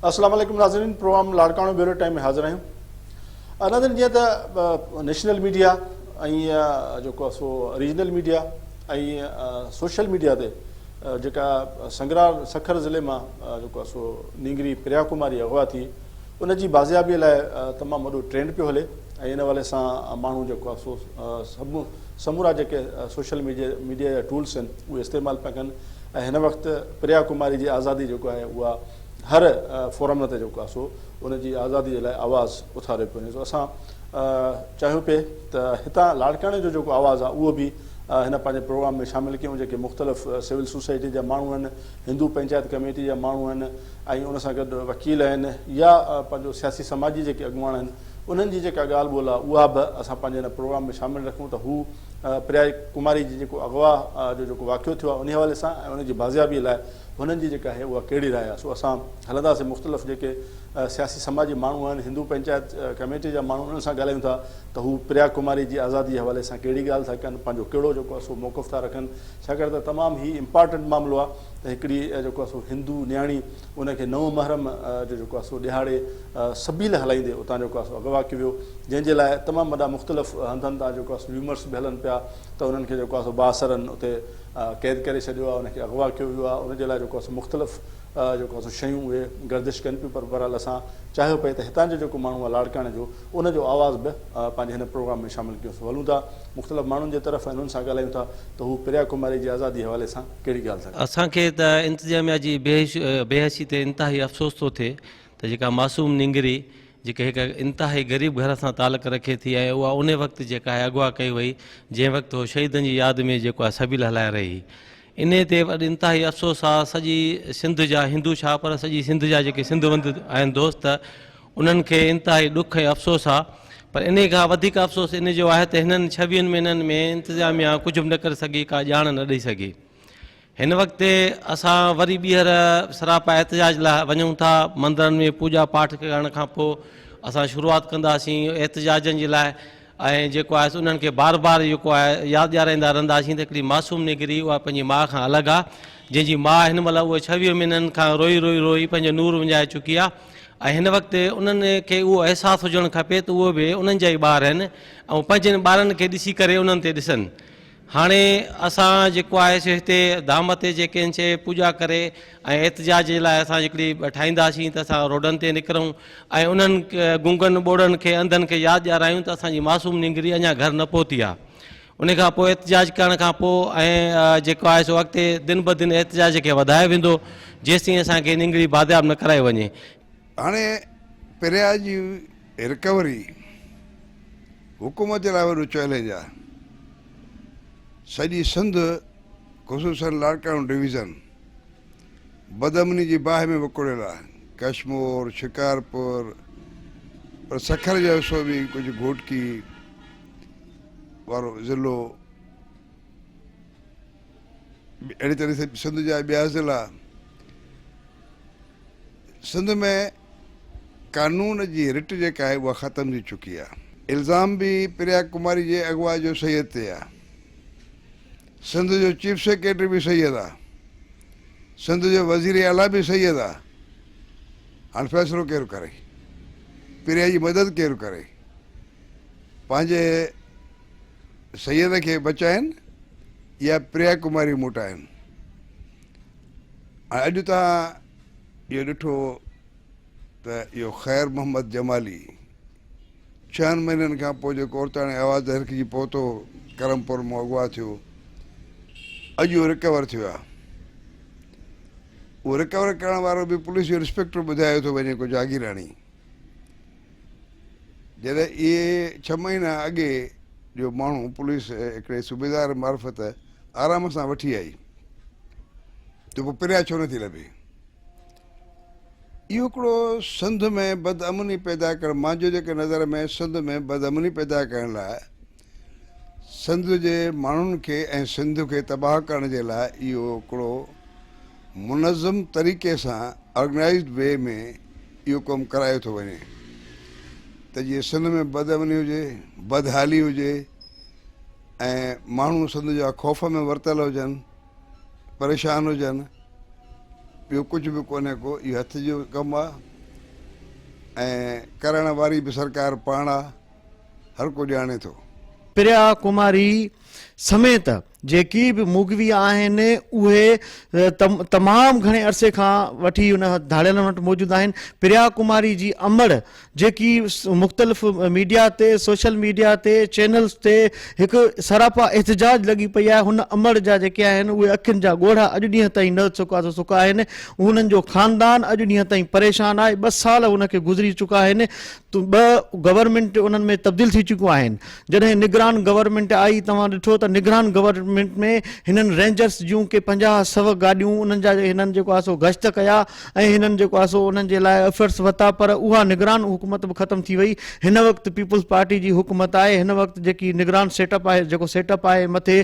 السلام عليڪم ناظرين پروگرام لاڙڪاڻو بيورو ٽائيم ۾ حاضر آهيون ناظرين جيئن ته نيشنل ميڊيا ۽ جيڪو آهي سو ريجنل ميڊيا ۽ سوشل ميڊيا تي جيڪا سنگرار سکر ضلعي مان جيڪو آهي سو نينگري پريا ڪماري اغوا ٿي ان جي بازيابي لاء تمام وڏو ٽرينڊ پيو هلي ۽ ان حوالي سان ماڻهو جيڪو آهي سو سڀ سمورا جيڪي سوشل ميڊيا جا ٽولس آهن اهي استعمال پيا ڪن ۽ هن وقت پريا ڪماري جي آزادي جيڪو آهي اها هر فورم تي جيڪو آهي سو ان جي آزادي جي لاء آواز اٿاريو پيو وڃي. سو اسان چاهيون پئي ته هتان لاڙڪاڻي جو جيڪو آواز آهي اهو به هن پنهنجي پروگرام ۾ شامل ڪيون جيڪي مختلف سول سوسائٽي جا ماڻهو آهن، هندو پنچائت ڪميٽي جا ماڻهو آهن ۽ ان سان گڏ وڪيل آهن يا پنهنجو سياسي سماجي جيڪي اڳواڻ آهن انهن جي جيڪا ڳالهه ٻولهه آهي اها به اسان پنهنجي هن پروگرام ۾ شامل رکون ته هو پريا ڪماري جي جيڪو اغوا جو جيڪو واقعو ٿيو آهي انهي حوالي سان ۽ ان جي بازيابي لاء هنن جي جيڪا آهي اها ڪهڙي راء آهي سو اسان هلنداسين مختلف جيڪي سياسي سماجي ماڻهو آهن هندو پنچائت ڪميٽي جا ماڻهو انهن سان ڳالهايون ٿا ته هو پريا ڪماري جي آزادي جي حوالي سان ڪهڙي ڳالهه ٿا ڪن پنهنجو ڪهڙو جيڪو آهي سو موقف ٿا رکن ڇاڪاڻ ته تمام هي امپارٽنٽ معاملو آهي ته هڪڙي جيڪو آهي سو هندو نياڻي ان کي نو محرم جو جيڪو آهي سو ڏهاڙي سبيل هلائيندي اتان جيڪو آهي سو اغوا ڪيو ويو جنهن جي لاء تمام وڏا مختلف هنڌن تان جيڪو آهي سو ريومرس به هلن پيا ته انهن کي جيڪو آهي سو بااثرن اتي قيد ڪري ڇڏيو آهي ان کي اغوا ڪيو ويو آهي ان جي لاء جيڪو آهي سو مختلف جيڪو آهي سو شيون اهي گردش ڪن پيون پر بهرحال اسان چاهيو پئي ته هتان جو جيڪو ماڻهو آهي لاڙڪاڻي جو ان جو آواز به پنهنجي هن پروگرام ۾ شامل ڪيون سو هلون ٿا مختلف ماڻهن جي طرف ۽ انهن سان ڳالهايون ٿا ته هو پريا ڪماري جي آزادي جي حوالي سان ڪهڙي ڳالهه ٿا ڪن. اسان کي ته انتظاميا جي بيحسي تي انتهائي افسوس ٿو ٿئي ته جيڪا معصوم نينگري جيڪا هڪ انتهائي غريب گهر سان تعلق رکي ٿي ۽ اها انهي وقت جيڪا آهي اغوا ڪئي وئي جنهن وقت هو شهيدن جي ياد ۾ جيڪو آهي سبيل هلائي رهي هئي انهي تي وڏ انتهائي افسوس آ سڄي سنڌ جا هندو ڇا پر سڄي سنڌ جا جيڪي سنڌ وند آهن دوست انهن کي انتهائي ڏک ۽ افسوس آ پر انهي کان وڌيڪ افسوس انهي جو آهي ته هنن ڇويهن مهينن ۾ انتظاميا ڪجهه به نه ڪري سگهي ڪا ڄاڻ نه ڏئي سگهي. هن وقت اسان وري ٻيهر سراپا احتجاج لاء وڃون ٿا، مندرن ۾ پوڄا پاٺ ڪرڻ کان پوء اسان شروعات ڪنداسين احتجاجن جي لاء ۽ جيڪو آهي سو انهن کي بار بار جيڪو آهي ياد ڏيارائيندا رهنداسين ته هڪڙي معصوم نينگري اها پنهنجي ماء کان الڳ آهي جنهن جي ماء هن مهل اهي ڇويهه مهينن کان روئي روئي روئي پنهنجو نور وڃائي چڪي آهي ۽ هن وقت انهن کي اهو احساس هجڻ کپي ته اهي به انهن جا ئي ٻار آهن ۽ پنهنجن ٻارن کي ڏسي ڪري انهن تي ڏسن. هاڻي اسان جيڪو آهي سو هتي ڌام تي جيڪي آهن سي پوڄا ڪري ۽ احتجاج جي لاء اسان هڪڙي ٺاهينداسين ته اسان روڊن تي نڪرون ۽ انهن گونگن ٻوڙن کي انڌن کي ياد ڏيارايون ته اسان جي معصوم نينگري اڃا گهر نه پهتي آهي ان کان پوء احتجاج ڪرڻ کان پوء ۽ جيڪو آهي سو اڳتي دن به دن احتجاج کي وڌايو ويندو جيستائين اسان کي نينگري بازياب نه ڪرائي وڃي. هاڻي پريا جي رڪوري حڪومت جي لاء وڏو چئلينج آهي. سڄي سنڌ خصوصن لاڙڪاڻو ڊويزن بدامني جي باهه ۾ وڪوڙيل آهي. ڪشمور، شڪارپور پر سکر جو حصو به ڪجهه گهوٽڪي وارو ضلعو اهڙي طرح سنڌ جا ٻيا ضلعا سنڌ ۾ قانون جي رٽ جيڪا آهي اها ختم ٿي چڪي آهي. الزام به پريا ڪماري جي اغوا جو سيد تي آهي. سنڌ جو چيف سيڪريٽري به سيد آهي. سنڌ جو وزير اعليٰ به سيد آهي. هاڻ فيصلو ڪير ڪري؟ پريا جي مدد ڪير ڪري؟ پنهنجي سيد کي بچائين يا پريا ڪماري موٽائين؟ ۽ اڄ توهان اهو ڏٺو ته اهو خير محمد جمالي ڇهن مهينن کان پوء جيڪو عورتاڻي آواز تي هرکجي پهتو، ڪرمپور مان اغوا ٿيو، اڄ اهو رڪور ٿيو آهي. اهو رڪور ڪرڻ وارو به پوليس جو انسپيڪٽر ٻڌايو ٿو وڃي ڪو جاگيراڻي. جڏهن اهي ڇهه مهينا اڳي جو ماڻهو پوليس هڪڙي صوبيدار معرفت آرام سان وٺي آئي ته پوء پريا ڇو نٿي لڀي؟ اهو هڪڙو سنڌ ۾ بدامني پيدا ڪرڻ مانجو جيڪي نظر ۾ سنڌ ۾ بدامني پيدا ڪرڻ لاء سنڌ جي ماڻهن کي ۽ سنڌ کي تباهه ڪرڻ جي لاء اهو هڪڙو منظم طريقي سان آرگنائيزڊ وي ۾ اهو ڪم ڪرايو ٿو وڃي ته جيئن سنڌ ۾ بدامني هجي، بدحالي هجي ۽ ماڻهو سنڌ جا خوف ۾ ورتل هجن، پريشان هجن، ٻيو ڪجهه به ڪونهي ڪو، اهو هٿ جو ڪم آهي. ۽ ڪرڻ واري به سرڪار پاڻ آ، هر ڪو ڄاڻي ٿو. پريا ڪماري سميت جيڪي به مغوي آهن اهي تمام گهڻي عرصي کان وٺي ان ڌاڙيلن وٽ موجود آهن. پريا ڪماري جي امڙ جيڪي مختلف ميڊيا تي سوشل ميڊيا تي چينلز تي هڪ سراپا احتجاج لڳي پئي آهي هن امڙ جا جيڪي آهن اهي اکين جا ڳوڙها اڄ ڏينهن تائين نه سڪا سو سڪا آهن هنن جو خاندان اڄ ڏينهن تائين پريشان آهي ٻه سال هن کي گذري چڪا آهن ٻه گورنمينٽ انهن ۾ تبديل ٿي چڪيون آهن جڏهن نگران گورنمينٽ آئي توهان ڏٺو ته نگران گورنمينٽ ۾ هنن رينجرس جون ڪي 50 سو گاڏيون انهن جا هنن جيڪو آهي سو گشت ڪيا ۽ هنن جيڪو آهي سو انهن جي لاء افرٽس ورتا پر اها نگران حڪومت به ختم ٿي وئي هن وقت پيپلز پارٽي جي حڪومت آهي هن وقت جيڪي نگران سيٽ اپ آهي جيڪو سيٽ اپ آهي مٿي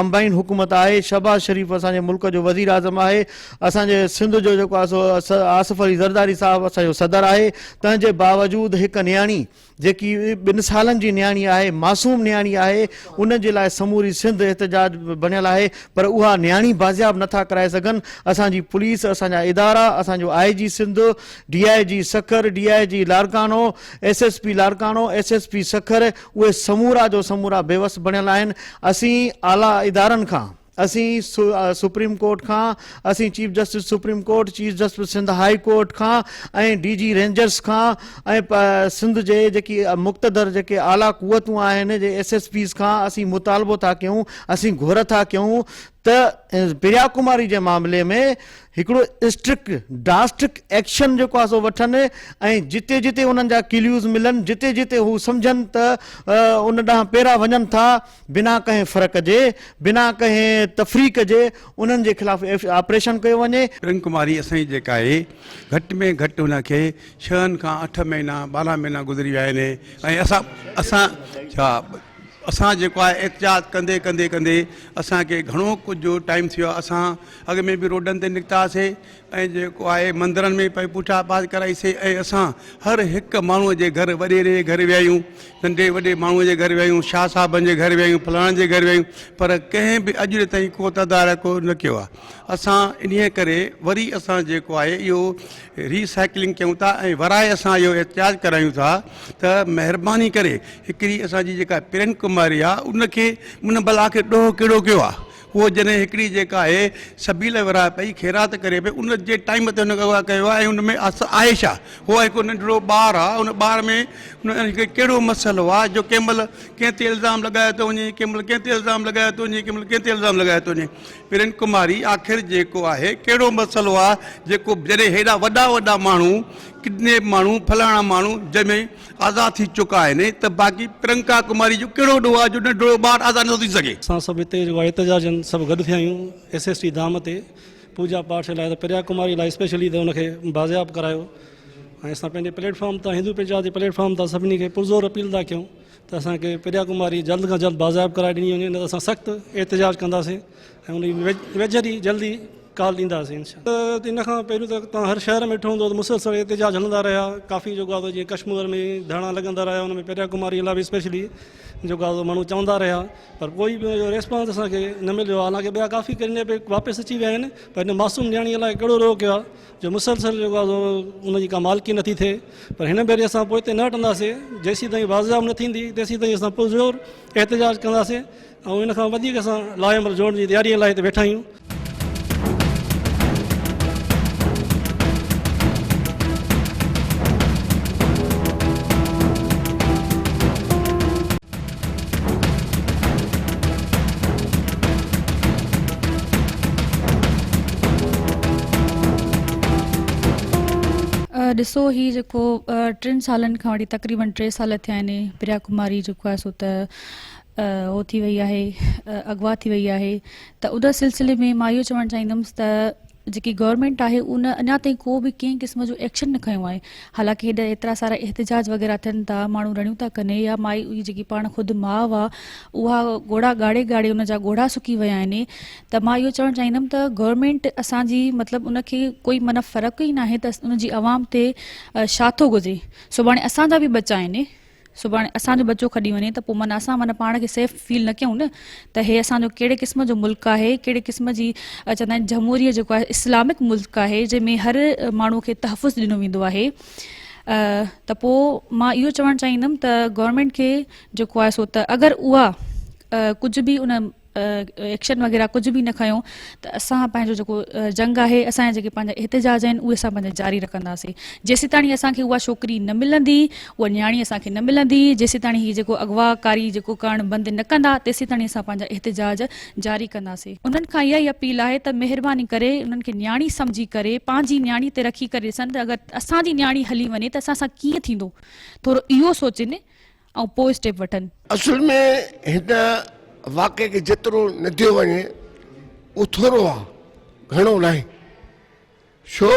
ڪمبائن حڪومت آهي شهباز شريف اسان جي ملڪ جو وزير اعظم آهي اسان جي سنڌ جو جيڪو آهي سو آصف علي زرداري صاحب اسان جو صدر آهي تنهن جي باوجود هڪ نياڻي جيڪي ٻن سالن جي نياڻي آهي، معصوم نياڻي آهي، ان جي لاء سموري سنڌ احتجاج بڻيل آهي پر اها نياڻي بازياب نٿا ڪرائي سگهن، اسان جي پوليس، اسان جا ادارا، اسان جو I G Sindh, D I G Sukkur, D I G Larkana, S S P Larkana, S S P Sukkur, اهي سمورا جو سمورا بيوس بڻيل آهن، اسين اعليٰ ادارن کان. اسين سپريم ڪورٽ کان، اسين chief justice supreme court, chief justice Sindh high court کان ۽ ڊي جي رينجرز کان ۽ سنڌ جي جيڪي مقتدر جيڪي اعليٰ قوتون آهن جي ايس ايس پيز کان اسين مطالبو ٿا ڪيون، اسين گهر ٿا ڪيون ته پريا ڪماري جي معاملي ۾ هڪڙو اسٽرڪ ڊراسٽڪ ايڪشن جيڪو آهي سو وٺن ۽ جتي جتي انهن جا ڪليوز ملن جتي جتي هو سمجهن ته ان ڏانهن پيرا وڃن ٿا بنا ڪنهن فرق جي بنا ڪنهن تفريق جي انهن جي خلاف آپريشن ڪيو وڃي. پرنگ ڪماري اسان جي جيڪا آهي گهٽ ۾ گهٽ هن کي ڇهن کان اٺ مهينا 12 مهينا گذري ويا آهن ۽ اسان اسان ڇا اسان جيڪو آهي احتجاج ڪندي ڪندي ڪندي اسان کي گهڻو ڪجهه ٽائيم ٿي ويو آهي اسان اڳ ۾ به روڊن تي نڪتاسي ۽ جيڪو آهي مندرن ۾ پئي پوٺا پاٺ ڪرائيسي ۽ اسان هر هڪ ماڻهوء جي گهر وڏيري جي گهر ويا آهيون ننڍي وڏي ماڻهوء جي گهر ويا آهيون شاهه صاحبن جي گهر ويا آهيون فلاڻن جي گهر ويا آهيون پر ڪنهن به اڄ تائين ڪو تدارڪ نه ڪيو آهي اسان انهيء ڪري وري اسان جيڪو آهي اهو ري سائيڪلنگ ڪيون ٿا ۽ ورائي اسان اهو احتجاج ڪرايون ٿا ته مهرباني ڪري هڪڙي اسان جي جيڪا پرين ڪماري آهي ان کي ان ڀلا آخر ڏوهه ڪهڙو ڪيو آهي اهو جڏهن هڪڙي جيڪا آهي سبيل ورائي پئي خيرات ڪري پئي ان جي ٽائيم تي ان کي اغوا ڪيو آهي ۽ ان ۾ آهي ڇا هو هڪ ننڍڙو ٻار آهي ان ٻار ۾ ان کي ڪهڙو مسئلو آهي جو ڪنهن مهل ڪنهن تي الزام لڳايو ٿو وڃي ڪنهن مهل ڪنهن تي الزام لڳايو ٿو وڃي ڪنهن مهل ڪنهن تي الزام لڳايو ٿو وڃي پرين ڪماري آخر جيڪو آهي ڪهڙو مسئلو آهي جيڪو جڏهن هيڏا وڏا وڏا ماڻهو ڪڊنيپ ماڻهو فلاڻا ماڻهو جنهن ۾ آزاد ٿي چڪا آهن ته باقي پرينڪا ڪماري جو ڪهڙو ڏوهه آهي جو ننڍڙو ٻار آزاد نٿو ٿي سگهي. اسان سڀ هتي جيڪو آهي احتجاجن سڀ گڏ ٿيا آهيون ايس ايس ٽي دام تي پوڄا پاٺ لاء ته پريا ڪماري لاء اسپيشلي ته ان کي بازياب ڪرايو ۽ اسان پنهنجي پليٽ فارم تان هندو پنچائت جي پليٽ فارم تان سڀني کي پرزور اپيل ٿا ڪيون ته اسان کي پريا ڪماري جلد کان جلد بازياب ڪرائي ڏني وڃي نه ته اسان سخت احتجاج ڪنداسين ۽ ان جي ويجهڙي جلدي ڪال ڏينداسين انشاء الله. ان کان پهريون ته توهان هر شهر ۾ ڏٺو هوندو ته مسلسل احتجاج هلندا رهيا ڪافي جيڪو آهي جيئن ڪشمور ۾ ڌرڻا لڳندا رهيا ان ۾ پريا ڪماري لاء به اسپيشلي جيڪو آهي ماڻهو چوندا رهيا پر ڪوئي به ان جو ريسپانس اسان کي نه مليو حالانڪه ٻيا ڪافي ڪريني به واپس اچي ويا آهن پر هن معصوم نياڻي لاء ڪهڙو ڏوهه ڪيو آهي جو مسلسل جيڪو آهي سو ان جي ڪا مالڪي نٿي ٿئي پر هن ڀيري اسان پوئتي نه هٽنداسين جيسين تائين بازياب نه ٿيندي تيسين تائين اسان پرزور احتجاج ڪنداسين ۽ ان کان وڌيڪ اسان لاء عمل جوڙڻ جي تياري لاء هتي ويٺا آهيون. ڏسو هي جيڪو ٽن سالن کان وٺي تقريبن ٽي سال ٿيا آهن پريا ڪماري جيڪو آهي سو ته هو ٿي وئي آهي اغوا ٿي وئي آهي ته ان سلسلي ۾ مان اهو چوڻ چاهيندم ته جيڪي گورنمينٽ آهي ان اڃا تائين ڪو به ڪنهن قسم جو ايڪشن نه کنيو آهي حالانڪه هيڏا ايترا سارا احتجاج وغيره ٿين ٿا ماڻهو رڙيون ٿا ڪن يا مائي اهي جيڪي پاڻ خود ماء آ اها ڳوڙها ڳاڙي ڳاڙي ان جا ڳوڙها سڪي ويا آهن ته مان اهو چوڻ چاهيندم ته گورنمينٽ اسان جي مطلب ان کي ڪوئي معنيٰ فرق ئي ناهي ته ان جي عوام تي ڇا ٿو گذري سڀاڻي اسان جا به ٻچا آهن سڀاڻي اسان جو ٻچو کڄي وڃي ته پوء معنيٰ اسان معنيٰ پاڻ کي سيف فيل نه ڪيون نه ته هي اسان جو ڪهڙي قسم جو ملڪ آهي ڪهڙي قسم جي چوندا آهن جمهوريت جيڪو آهي اسلامڪ ملڪ آهي جنهن ۾ هر ماڻهو کي تحفظ ڏنو ويندو آهي. ته پوء مان اهو چوڻ چاهيندم ته گورنمينٽ کي جيڪو آهي سو ته اگر اها ڪجهه به ان ايڪشن وغيره ڪجهه به نه کنيو ته اسان پنهنجو جيڪو جنگ آهي اسان جا جيڪي پنهنجا احتجاج آهن اهي اسان پنهنجا جاري رکنداسين جيسيتاڻي اسان کي اها ڇوڪري نه ملندي اها نياڻي اسان کي نه ملندي جيسيتاڻي هي جيڪو اغوا ڪاري جيڪو ڪرڻ بند نه ڪندا تيسيتاڻي اسان پنهنجا احتجاج جاري ڪنداسين. انهن کان اها ئي اپيل آهي ته مهرباني ڪري انهن کي نياڻي سمجهي ڪري پنهنجي نياڻي تي رکي ڪري ڏسن ته اگر اسان جي نياڻي هلي وڃي ته اسان سان ڪيئن ٿيندو ٿورو اهو سوچين ۽ پوء اسٽيپ وٺن. اصل ۾ هن واقعي کي جيترو نديو وڃي اهو ٿورو آهي گهڻو ناهي ڇو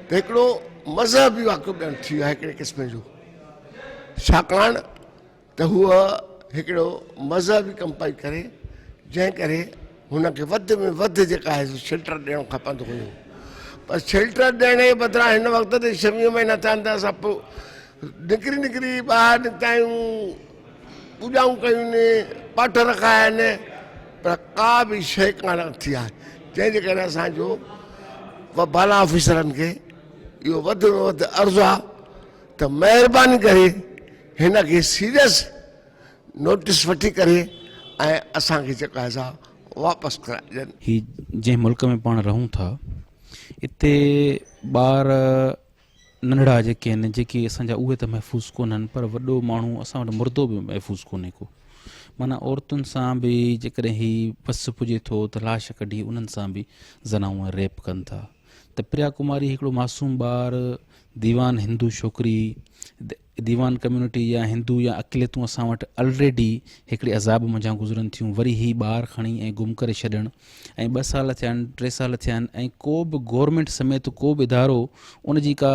ته هڪڙو مذهبي واقعو ڄڻ ٿي ويو آهي هڪڙي قسم جو ڇاڪاڻ ته هوء هڪڙو مذهبي ڪم پئي ڪري جنهن ڪري هن کي وڌ ۾ وڌ جيڪا آهي سو شيلٽر ڏيڻو کپندو هيو پر شيلٽر ڏيڻ جي بدران هن وقت تي 26 مهينا ٿيا آهن ته اسان پوء نڪري نڪري ٻاهر نڪتا آهيون پوڄائون ڪيون پاٺ رکايا آهن پر ڪا به شيء ڪانه ٿي آهي جنهن جي ڪري اسانجو بالا آفيسرن کي اهو وڌ ۾ وڌ عرض آهي ته مهرباني ڪري هن کي سيريس نوٽيس وٺي ڪري ۽ اسان کي جيڪا آهي سا واپس ڪرائي ڏين. هي جنهن ملڪ ۾ پاڻ رهون ٿا اتي ٻار ننڍڙا جيڪي آهن جيڪي اسان جا اهي ته محفوظ ڪونهن پر وڏو ماڻهو اسان وٽ مردو به محفوظ ڪونهي ڪو معنيٰ عورتن سان به جيڪڏهن هي وس پڄي ٿو ته لاش ڪڍي انهن سان به زنائون ۽ ريپ ڪن ٿا ته پريا ڪماري هڪڙو معصوم ٻار ديوان هندو ڇوڪري ديوان ڪميونٽي يا هندو يا اقليتون اسان وٽ الريڊي هڪڙي عذاب منجهان گذرن ٿيون وري هي ٻار کڻي ۽ گم ڪري ڇڏڻ ۽ ٻه سال ٿيا آهن ٽي سال ٿيا آهن ۽ ڪو به گورنمينٽ سميت ڪو به ادارو ان جي ڪا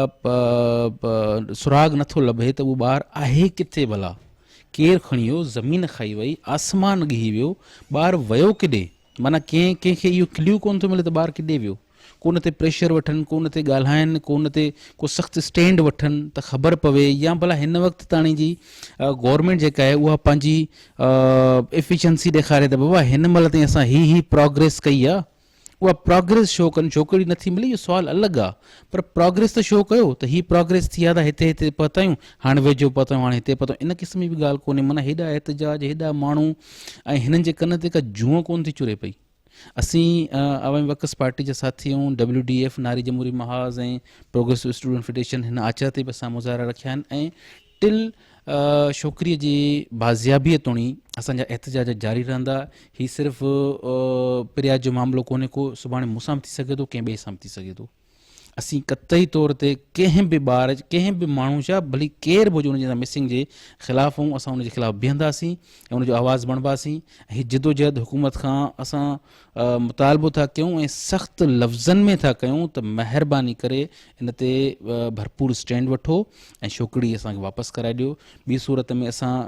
سراغ نٿو لڀي ته اهو ٻار آهي ڪٿي ڀلا ڪير کڻي ويو زمين کائي وئي آسمان ڳهي ويو ٻار ويو ڪيڏي معنيٰ ڪنهن ڪنهن کي اهو ڪليو ڪونه ٿو ملي ته ٻار ڪيڏي ويو. ڪو ان تي پريشر وٺن، ڪو ان تي ڳالهائن، ڪو ان تي ڪو سخت اسٽينڊ وٺن ته خبر پوي يا ڀلا هن وقت تاڻي جي گورنمينٽ جيڪا آهي اها پنهنجي افيشنسي ڏيکاري ته بابا هن مهل تائين اسان هي هي پراگريس ڪئي آهي اها پراگريس شو ڪن ڇوڪري نٿي ملي اهو سوال الڳ آهي پر پراگريس ته شو ڪيو ته هي پراگريس ٿي آهي ته هتي هتي پهتا آهيون هاڻي ويجهو پهتا آهيون هاڻي هتي پهتا آهيون ان قسم جي به ڳالهه ڪونهي معنيٰ هيڏا احتجاج هيڏا ماڻهو ۽ هنن جي ڪن تي ڪا جونء ڪونه ٿي چري پئي. اسين عوامي ورڪرز پارٽي جا ساٿي آهيون، ڊبليو ڊي ايف، ناري جمهوري محاذ ۽ پروگريسو اسٽوڊنٽ فيڊريشن هن آچر تي به اسان مظاهرا رکيا آهن ۽ ٽل ڇوڪريء جي بازيابيء توڻي اسان جا احتجاج جاري رهندا. هي صرف پريا جو معاملو ڪونهي ڪو سڀاڻي مون سان به ٿي سگهي ٿو ڪنهن ٻئي سان به ٿي سگهي ٿو. اسين قطعي طور تي ڪنهن به ٻار ڪنهن به ماڻهو ڇا ڀلي ڪير به هجي ان جي اسان مسنگ جي خلاف آهيون اسان ان جي خلاف بيهنداسين ۽ ان جو آواز بڻباسين هي جدوجهد حڪومت کان اسان مطالبو ٿا ڪيون ۽ سخت لفظن ۾ ٿا ڪيون ته مهرباني ڪري ان تي ڀرپور اسٽينڊ وٺو ۽ ڇوڪري اسان کي واپس ڪرائي ڏيو ٻي صورت ۾ اسان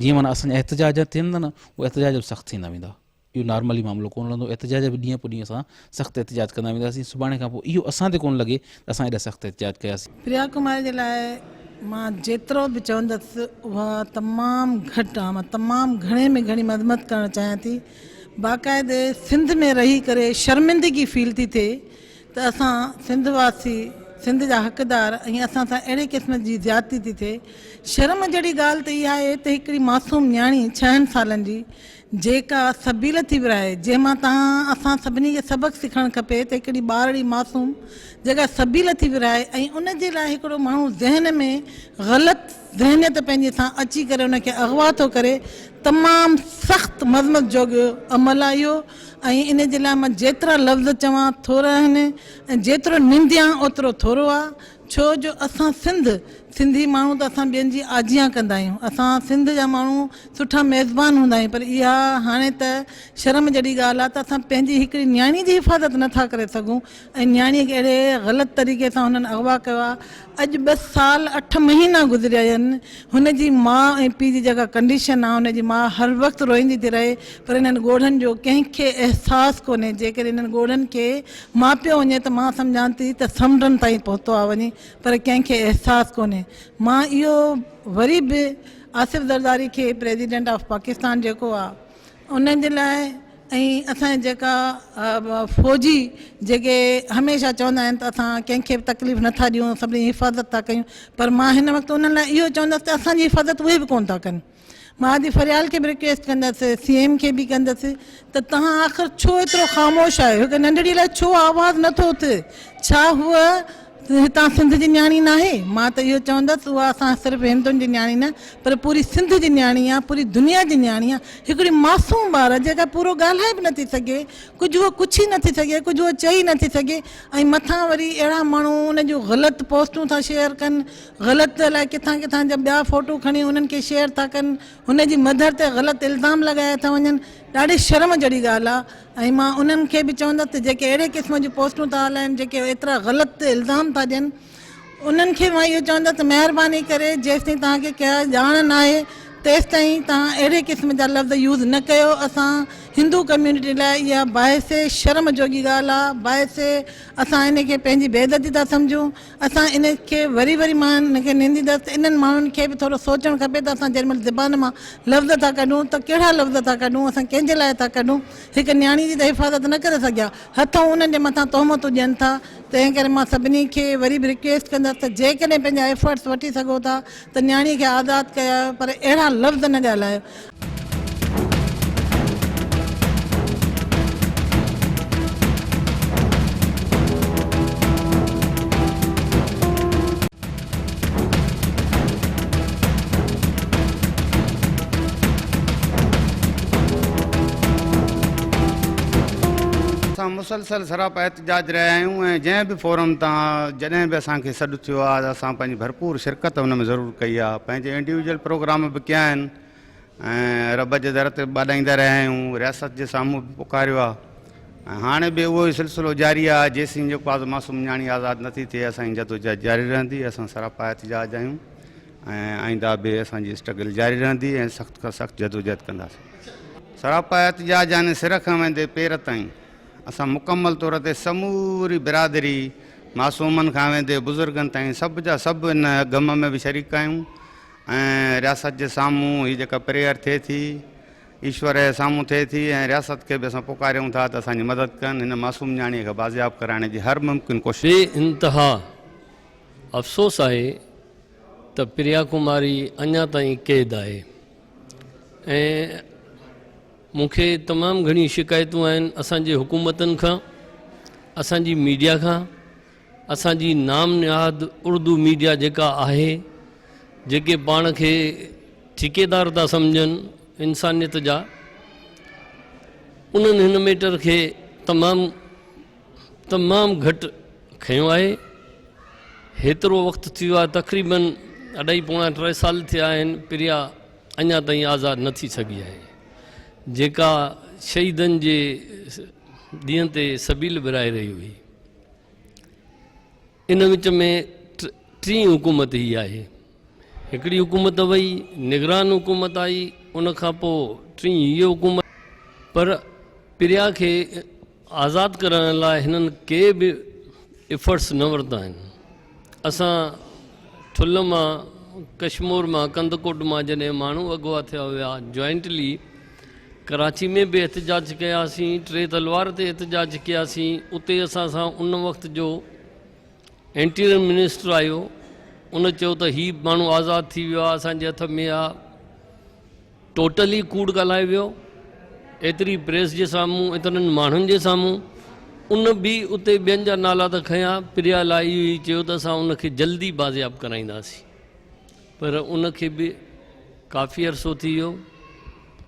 جيئن معنيٰ اسان جا احتجاج ٿين ٿا نه اهي احتجاج به سخت ٿيندا ويندا اهو نارملي معاملو ڪونه رهندو، احتجاج به ڏينهن پوء ڏينهن اسان سخت احتجاج ڪندا وينداسين، سڀاڻي کان پوء اهو اسان تي ڪونه لڳي ته اسان ايڏا سخت احتجاج ڪياسين. پريا ڪماري جي لاء مان جيترو به چوندس اها تمام گهٽ آ، مان تمام گهڻي ۾ گهڻي مذمت ڪرڻ چاهيان ٿي، باقاعدي سنڌ ۾ رهي ڪري شرمندگي فيل ٿي ٿئي ته اسان سنڌ واسي سنڌ جا حقدار ۽ اسان سان اهڙي قسم جي زيادتي ٿي ٿئي، شرم جهڙي ڳالهه ته اها آهي ته هڪڙي معصوم نياڻي ڇهن سالن جي جيڪا سبيل ٿي ورهائي، جنهن مان توهان اسان سڀني کي سبق سکڻ کپي ته هڪڙي ٻارڙي معصوم جيڪا سبيل ٿي ورهائي ۽ ان جي لاء هڪڙو ماڻهو ذهن ۾ غلط ذهنيت پنهنجي سان اچي ڪري ان کي اغوا ٿو ڪري تمام سخت مذمت جوڳو عمل آهي اهو ۽ ان جي لاء مان جيترا لفظ چوان ٿورا آهن ۽ جيترو ننديان اوترو ٿورو آهي ڇو جو اسان سنڌ سنڌي ماڻهو ته اسان ٻين جي آجيان ڪندا آهيون اسان سنڌ جا ماڻهو سٺا ميزبان هوندا آهيون پر اها هاڻي ته شرم جهڙي ڳالهه آهي ته اسان پنهنجي هڪڙي نياڻي جي حفاظت نه ٿا ڪري سگهون ۽ نياڻي کي اهڙي غلط طريقي سان هنن اغوا ڪيو آهي اڄ ٻه سال اٺ مهينا گذريا آهن هن جي ماء ۽ پيء جي جيڪا ڪنڊيشن آهي هن جي ماء هر وقت روئيندي ٿي رهي پر انهن ڳوڙهن جو ڪنهن کي احساس ڪونهي جيڪڏهن انهن ڳوڙهن کي ماپيو وڃي ته مان سمجهان ٿي ته سمنڊن تائين پهتو آهي وڃي پر ڪنهن کي احساس ڪونهي. مان اهو وري به آصف زرداري کي پريزيڊنٽ آف پاڪستان جيڪو آ ان جي لاء ۽ اسان جا جيڪا فوجي جيڪي هميشه چوندا آهن ته اسان ڪنهن کي به تڪليف نٿا ڏيون سڀني جي حفاظت ٿا ڪيون پر مان هن وقت انهن لاء اهو چوندس ته اسان جي حفاظت اهي به ڪونه ٿا ڪن. مان ادي فريال کي به رڪويسٽ ڪندس سي ايم کي به ڪندس ته توهان آخر ڇو ايترو خاموش آهيو هڪ ننڍڙي لاء ڇو آواز نٿو اٿي ڇا هوء هتان سنڌ جي نياڻي ناهي مان ته اهو چوندس اها اسان صرف هندن جي نياڻي نه پر پوري سنڌ جي نياڻي آ پوري دنيا جي نياڻي آ هڪڙي معصوم ٻار جيڪا پورو ڳالهائي به نٿي سگهي ڪجهه هوء ڪڇي نٿي سگهي ڪجهه هوء چئي نٿي سگهي ۽ مٿان وري اهڙا ماڻهو ان جون غلط پوسٽون ٿا شيئر ڪن غلط الائي ڪٿان ڪٿان جا ٻيا فوٽو کڻي انهن کي شيئر ٿا ڪن، هن جي مڌر تي غلط الزام لڳايا ٿا وڃن، ڏاڍي شرم جهڙي ڳالهه آ ۽ مان انهن کي به چوندس ته جيڪي اهڙي قسم جون پوسٽون ٿا هلائن جيڪي ايترا غلط الزام ٿا ڏين انهن کي مان اهو چوندس ته مهرباني ڪري جيستائين توهان کي ڪا ڄاڻ ناهي تيستائين توهان اهڙي قسم جا لفظ يوز نه ڪيو، اسان هندو ڪميونٽي لاء اها باعث شرم جوڳي ڳالهه آ، باعث اسان ان کي پنهنجي بي عزتي ٿا سمجهون. اسان ان کي وري وري مان ان کي ننديندس ته انهن ماڻهن کي به ٿورو سوچڻ کپي ته اسان جنهن مهل زبان مان لفظ ٿا ڪڍون ته ڪهڙا لفظ ٿا ڪڍون اسان ڪنهن جي لاء ٿا ڪڍون هڪ نياڻي جي ته حفاظت نه ڪري سگهيا هٿئون انهن جي مٿان تهمتون ڏين ٿا تنهن ڪري مان سڀني کي وري به رڪويسٽ ڪندس ته جيڪڏهن پنهنجا ايفرٽس وٺي سگهو ٿا ته نياڻي کي آزاد ڪيو پر اهڙا لفظ نه ڳالهايو. اسان مسلسل سراپا احتجاج رهيا آهيون ۽ جنهن به فورم تان جڏهن به اسان کي سڏ ٿيو آهي ته اسان پنهنجي ڀرپور شرڪت ان ۾ ضرور ڪئي آهي پنهنجي انڊيويجل پروگرام به ڪيا آهن ۽ رب جي در تي به ٻاڏائيندا رهيا آهيون، رياست جي سامهون به پڪاريو آهي ۽ هاڻي به اهو ئي سلسلو جاري آهي، جيسين جيڪو آز معصوم نياڻي آزاد نٿي ٿئي اسان جي جدوجهد جاري رهندي، اسان سراپا احتجاج آهيون ۽ آئنده به اسان جي اسٽرگل جاري رهندي ۽ سخت کان سخت جدوجهد ڪنداسين. سراپا احتجاج يعني سر کان ويندي پير تائين اسان مڪمل طور تي سموري برادري معصومن کان ويندي بزرگن تائين سڀ جا سڀ ان غم ۾ به شريڪ آهيون ۽ رياست جي سامهون هي جيڪا پريئر ٿئي ٿي ايشور جي سامهون ٿئي ٿي ۽ رياست کي به اسان پڪاريون ٿا ته اسان جي مدد ڪن هن معصوم نياڻي کي بازياب ڪرائڻ جي هر ممڪن ڪوشش. بي انتها افسوس آهي ته پريا ڪماري اڃا تائين قيد آهي ۽ مون کي تمام گهڻيون شڪايتون آهن اسان جي حڪومتن کان اسان جي ميڊيا کان اسان جي نام نهاد اردو ميڊيا جيڪا آهي جيڪي پاڻ کي ٺيڪيدار ٿا سمجهن انسانيت جا انهن هن ميٽر کي تمام تمام گهٽ کنيو آهي هيترو وقت ٿي ويو آهي تقريبن اڍائي پوڻا ٽي سال ٿيا آهن پريا اڃا تائين آزاد نه ٿي سگهي آهي جيڪا شهيدن جي ڏينهن تي سبيل ورهائي رهي هئي ان وچ ۾ ٽين حڪومت هي آهي. هڪڙي حڪومت وئي، نگران حڪومت آئي، ان کان پوء ٽين هيء حڪومت. پر پريا کي آزاد ڪرائڻ لاء هنن ڪي به ايفرٽس نه ورتا آهن. اسان ٺل مان، ڪشمور مان، ڪنڌڪوٽ مان جڏهن ماڻهو اغوا ٿيا هيا جوائنٽلي ڪراچي ۾ به احتجاج ڪياسين، ٽي تلوار تي احتجاج ڪياسين، اتي اسان سان ان وقت جو انٽيريئر منسٽر آيو، ان چيو ته هي ماڻهو آزاد ٿي ويو آهي، اسان جي هٿ ۾ آهي، ٽوٽلي ڪوڙ ڳالهايو ويو، ايتري پريس جي سامهون، ايترن ماڻهن جي سامهون، ان به اتي ٻين جا نالا ته کنيا، پريا لاء اهو ئي چيو ته اسان ان کي جلدي بازياب ڪرائينداسين. پر ان کي به ڪافي عرصو ٿي ويو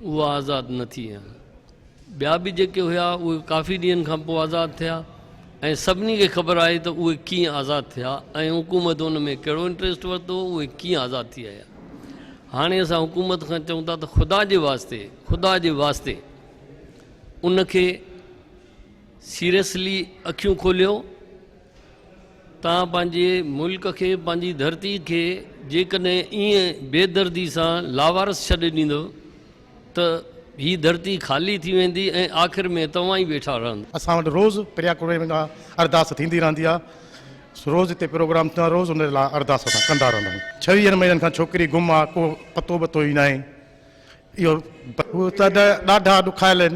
اها آزاد نه ٿي ها. ٻيا به جيڪي هيا اهي ڪافي ڏينهن کان پوء آزاد ٿيا ۽ سڀني کي خبر آهي ته اهي ڪيئن آزاد ٿيا ۽ حڪومت ان ۾ ڪهڙو انٽريسٽ ورتو اهي ڪيئن آزاد ٿي آيا. هاڻي اسان حڪومت کان چئون ٿا ته خدا جي واسطي خدا جي واسطي ان کي سيريسلي اکيون کوليو. توهان پنهنجي ملڪ کي، پنهنجي ڌرتي کي جيڪڏهن ائين بي دردي سان لاوارث ڇڏي ڏيندؤ ته هي ڌرتي خالي ٿي ويندي ۽ آخر ۾ توهان ئي ويٺا رهندؤ. اسان وٽ روز پريا ڪري لاء ارداس ٿيندي رهندي آهي. روز هتي پروگرام ٿيندو آهي روز ان لاء ارداس اسان ڪندا رهندا آهيون. ڇويهن مهينن کان ڇوڪري گم آهي ڪو پتو ٻتو ئي ناهي. اهو هو ته ڏاڍا ڏکايل آهن.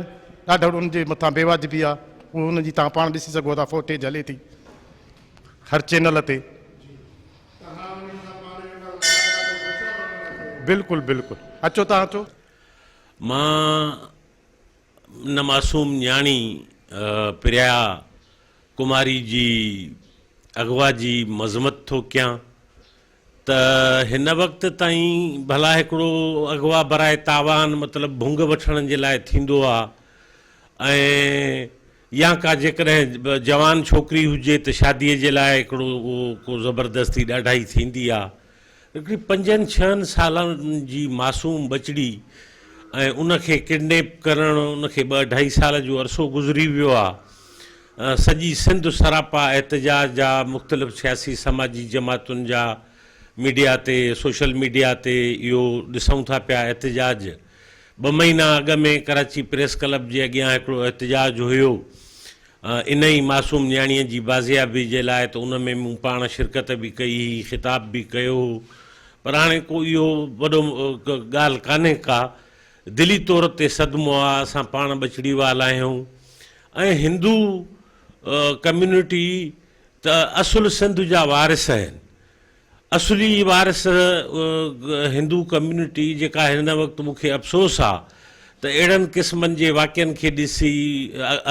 ڏاڍو ان جي مٿان بي واجبي آ اهو ان جي توهان پاڻ ڏسي سگهو ٿا فوٽيج هلي ٿي هر چينل تي. بلڪل بلڪل اچو توهان اچو. مان ان معصوم نياڻي پريا ڪماري جي اغوا جي مذمت ٿو ڪيان ته هن وقت تائين ڀلا هڪڙو اغوا براء تاوان مطلب ڀنگ وٺڻ جي لاء ٿيندو آ ۽ يا ڪا جيڪڏهن جوان ڇوڪري هجي ته شاديء جي لاء هڪڙو اهو ڪو زبردستي ڏاڍائي ٿيندي آ. هڪڙي پنجن ڇهن سالن جي معصوم ٻچڙي ۽ ان کي ڪڊنيپ ڪرڻ ان کي ٻه اڍائي سال جو عرصو گذري ويو آ. سڄي سنڌ سراپا احتجاج جا مختلف سياسي سماجي جماعتن جا ميڊيا تي سوشل ميڊيا تي اهو ڏسون ٿا پيا احتجاج ٻه مهينا اڳ ۾ ڪراچي پريس ڪلب جي اڳيان هڪڙو احتجاج هيو انهي معصوم نياڻيء جي بازيابي جي لاء ته ان ۾ مون پاڻ شرڪت به ڪئي هئي خطاب به ڪيو هو پر هاڻي ڪو اهو وڏو ڳالهه ڪانهي ڪا دلي طور تي صدمو آ اسان پاڻ ٻچڙي وال آهيون ۽ هندو ڪميونٽي ته اصل سنڌ جا وارث آهن اصلي وارث هندو ڪميونٽي جيڪا هن وقت مون کي افسوس آ ته اهڙن قسمن جي واقعن کي ڏسي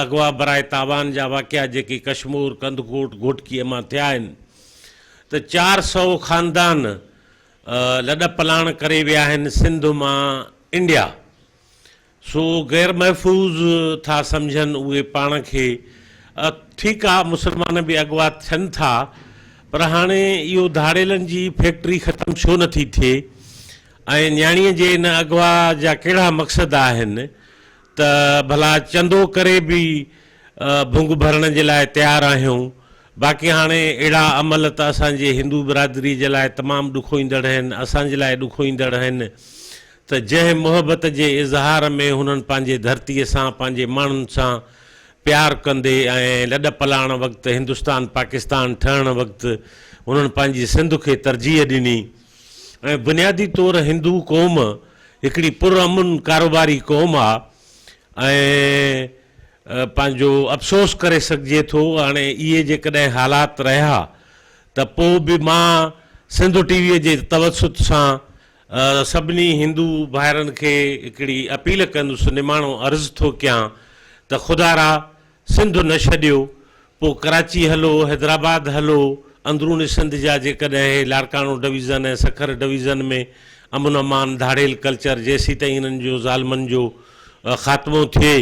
اغوا براء تاوان جا واقعا جيڪي ڪشمور، ڪنڌڪوٽ، گهوٽڪي مان ٿيا آهن ته 400 خاندان لڏ پلاڻ ڪري ويا آهن سنڌ مان انڊيا. سو غير محفوظ ٿا سمجهن اهي پاڻ کي. ٺيڪ آ مسلمان به اغوا ٿين ٿا پر هاڻي اهو ڌاڙيلن جي فيڪٽري ختم ڇو نه ٿي ٿئي ۽ نياڻي جي ان اغوا جا ڪهڙا مقصد آهن ته ڀلا چندو ڪري به ڀنگ ڀرڻ جي لاء تيار آهيون باقي هاڻي اهڙا عمل ته اسان جي هندو برادري جي لاء تمام ڏکوئيندڙ آهن اسان جي لاء ڏکوئيندڙ آهن ته جنهن محبت جي اظهار ۾ هنن پنهنجي ڌرتيء سان، پنهنجي ماڻهن سان پيار ڪندي ۽ لڏ پلاڻ وقت هندستان پاڪستان ٺهڻ وقت هنن پنهنجي سنڌ کي ترجيح ڏني ۽ بنيادي طور هندو قوم هڪڙي پر امن ڪاروباري قوم آ ۽ پنهنجو افسوس ڪري سگهجي ٿو هاڻي اهي جيڪڏهن حالات رهيا ته پوء به مان سنڌ ٽي وي جي توسط سان سڀني هندو ڀائرن کي هڪڙي اپيل ڪندس، نماڻو عرض ٿو ڪيان ته خدارا سنڌ نه ڇڏيو، پوء ڪراچي هلو، حيدرآباد هلو، اندرون سنڌ جا جيڪڏهن هي لاڙڪاڻو ڊويزن ۽ سکر ڊويزن ۾ امن امان ڌاڙيل ڪلچر جيسيتائين انهن جو ظالمن جو خاتمو ٿئي،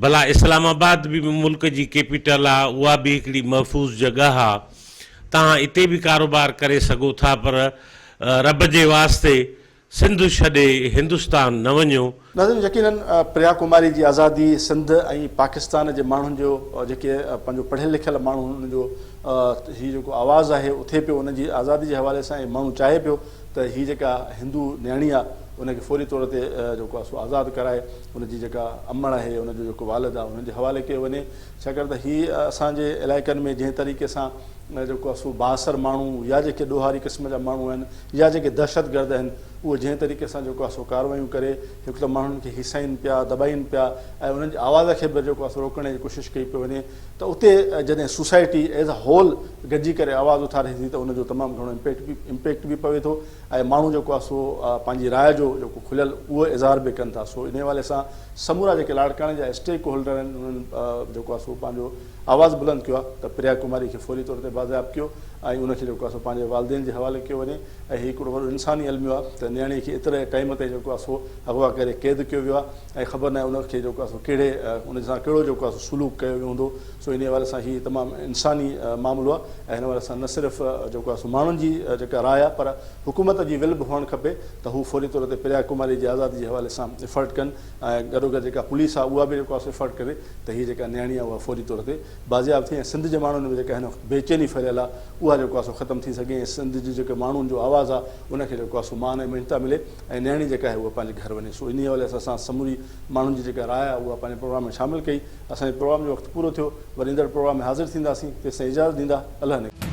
ڀلا اسلام آباد به ملڪ جي ڪيپيٽل آ، اها به هڪڙي محفوظ جڳهه آ، توهان اتي به ڪاروبار ڪري سگهو ٿا پر رب جي واسطي سنڌ ڇڏي هندستان نه وڃو. ناظرين يقينن پريا ڪماري جي آزادي سنڌ ۽ پاڪستان جي ماڻهن جو جيڪي پنهنجو پڙهيل لکيل ماڻهو انهن جو هي جيڪو آواز آهي اٿي پيو ان جي آزادي جي حوالي سان ۽ ماڻهو چاهي پيو ته هي جيڪا هندو نياڻي آ ان کي فوري طور تي جيڪو آ سو آزاد ڪرائي ان جي جيڪا امڙ آهي ان جو جيڪو والد آ انهن جي حوالي ڪيو وڃي ڇاڪاڻ ته هي اسان جي علائقن ۾ جنهن طريقي سان جيڪو آ سو بااثر ماڻهو يا جيڪي ڏوهاري قسم جا ماڻهو آهن يا جيڪي دهشتگرد آهن اهي جنهن طريقي سان جيڪو آ سو ڪاروايون ڪري هڪ ته ماڻهن کي هيسائين پيا دٻائين پيا ۽ انهن جي آواز کي به جيڪو آ سو روڪڻ جي ڪوشش ڪئي پئي وڃي ته اتي جڏهن سوسائٽي ايز ا هول گڏجي ڪري آواز اٿاري ٿي ته ان جو تمام گهڻو امپيڪٽ به پوي ٿو ۽ ماڻهو جيڪو آ سو پنهنجي راء جو جيڪو کليل اهو اظهار به ڪن ٿا سو انهي حوالي سان سمورا جيڪي لاڙڪاڻي جا اسٽيڪ هولڊر آهن انهن جيڪو آ سو پنهنجو آواز بلند ڪيو آهي ته پريا ڪماري کي فوري طور تي بازياب ڪيو ۽ ان کي جيڪو آهي سو پنهنجي والدين جي حوالي ڪيو وڃي ۽ هي هڪڙو وڏو انساني الميو آهي ته نياڻي کي ايتري ٽائيم تائين جيڪو آهي سو اغوا ڪري قيد ڪيو ويو آهي ۽ خبر ناهي ان کي جيڪو آهي سو ڪهڙي ان سان ڪهڙو جيڪو آهي سو سلوڪ ڪيو ويو هوندو سو انهي حوالي سان هي تمام انساني معاملو آهي ۽ هن حوالي سان نه صرف جيڪو آهي سو ماڻهن جي جيڪا راء آهي پر حڪومت جي ول به هئڻ کپي ته هو فوري طور تي پريا ڪماري جي آزادي جي حوالي سان افرٽ ڪن ۽ گڏوگڏ جيڪا پوليس آهي اها به جيڪو آهي سو افرٽ ڪري ته هي جيڪا نياڻي آهي اها فوري طور تي بازياب ٿئي ۽ سنڌ جي ماڻهن ۾ جيڪا هن وقت بيچيني ڦهليل آهي اها جيڪو آهي سو ختم ٿي سگهي ۽ سنڌ جي جيڪي ماڻهن جو آواز آهي ان کي جيڪو آهي سو مان ۽ مڃتا ملي ۽ نياڻي جيڪا آهي اها پنهنجي گهر وڃي سو انهي حوالي سان اسان سموري ماڻهن جي جيڪا راء آهي اها پنهنجي پروگرام ۾ شامل ڪئي اسان جي پروگرام جو وقت پورو ٿيو وري ايندڙ پروگرام ۾ حاضر ٿينداسين تيستائين اجازت ڏيندا الله نگهبان.